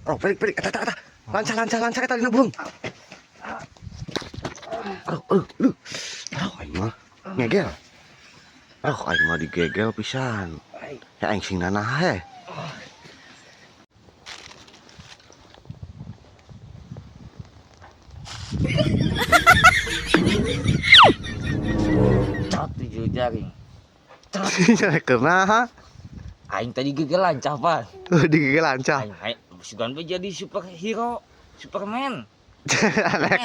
Oh, pelik pelik eta eta eta. Lancah lancah lancah eta dina beuheung. Aduh, aduh, aduh. Aduh, aing mah ngegel. Aduh, aing mah digegel pisan. Ya aing sing nanah he. Cat tujuh jaring. Kunaha? Aing tadi gegel lancah, Pak. Digegel lancah. Aing aing sugan we jadi superhero, Superman. Aneh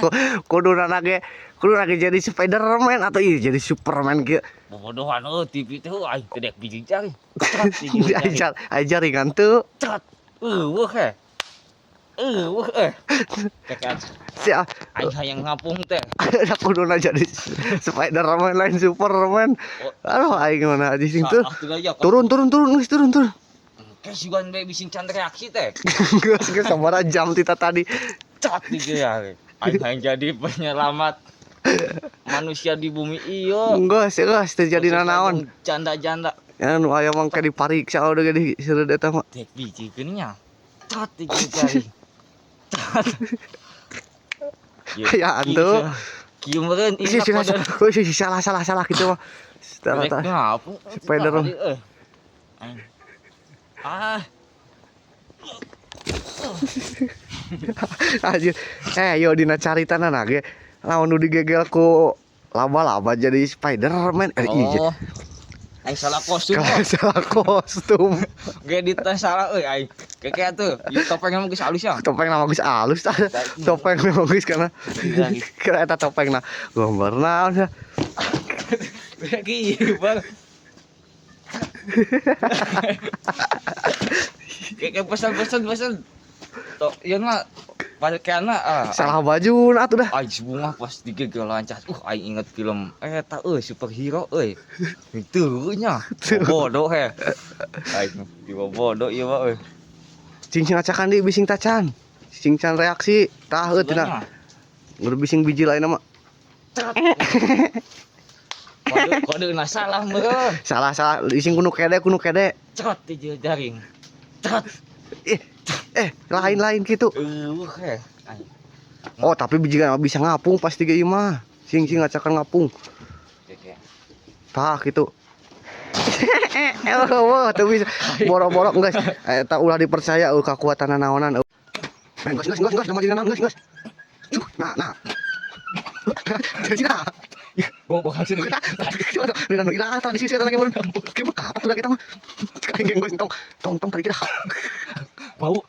kudu ge kudu ge jadi Spiderman atau iya jadi Superman kieu. Bobodohan euy TV teh aing teh dek biji jaring. Cat tujuh jaring. Ajar ajar ringan tuh. Cat. Eueuh he. Eueuh eh. Cek Sia aing hayang ngapung teh. ada kuduna jadi Spiderman lain Superman. Aduh aing mana aja sing tuh. Turun turun turun geus turun turun. Kayak sugan we bising can reaksi teh. Geus geus sabaraha jam tita tadi. Cat tujuh jaring. Aing hayang jadi penyelamat manusia di bumi iyo. Geus geus teu jadi nanaon. Janda-janda. Ya nu aya mangke dipariksa udah gede seureut eta mah. Dek biji nya. Cat tujuh jaring. Cat. Ya antu. Kieu meureun Ih, ieu oh, salah salah salah gitu mah. Salah Dek ngapung. Spider. Ah, Anjir. Eh, yo dina caritana na ge lamun nu digegel ku laba-laba jadi Spiderman. Eh, iya. Oh. Aing salah kostum. Kalau salah kostum. Ge dites salah euy aing. Keke tuh, ieu topengna mah geus alus ya. Topeng nama geus alus tah. Topeng nama geus karena karena eta topengna gambar naon ya. Kieu, Bang. Keke pesan-pesan pesan. Tok, ieu mah pakaianna ah. Salah baju atuh dah. Aing bunga pas digegel lancar. Aing inget film eta euy superhero euy. Itu nya. Bodoh he. Aing dibawa bodoh ieu mah euy. Cing cing acakan di bising tacan. Cing can reaksi tah heuh tina. Udah bising biji lain mah. Kode kode nah salah meureun. Salah salah bising kudu kede kudu kede. Cet di jaring. Cet. Eh, eh lain-lain gitu. Eueuh he. Oh, tapi biji bisa ngapung pasti ge ieu mah. Sing sing ngacakan ngapung. Tah gitu. Wah, teu bisa. Boro-boro geus. Eta ulah dipercaya eueuh kakuatan naonan. Geus geus geus geus nama dina geus geus. Nah, nah. Jadi nah. Gua hasil. Dina nu ila tadi sih lagi mun. Kieu mah kapan udah kita mah. Aing geus tong tong tong tadi kita. Bau.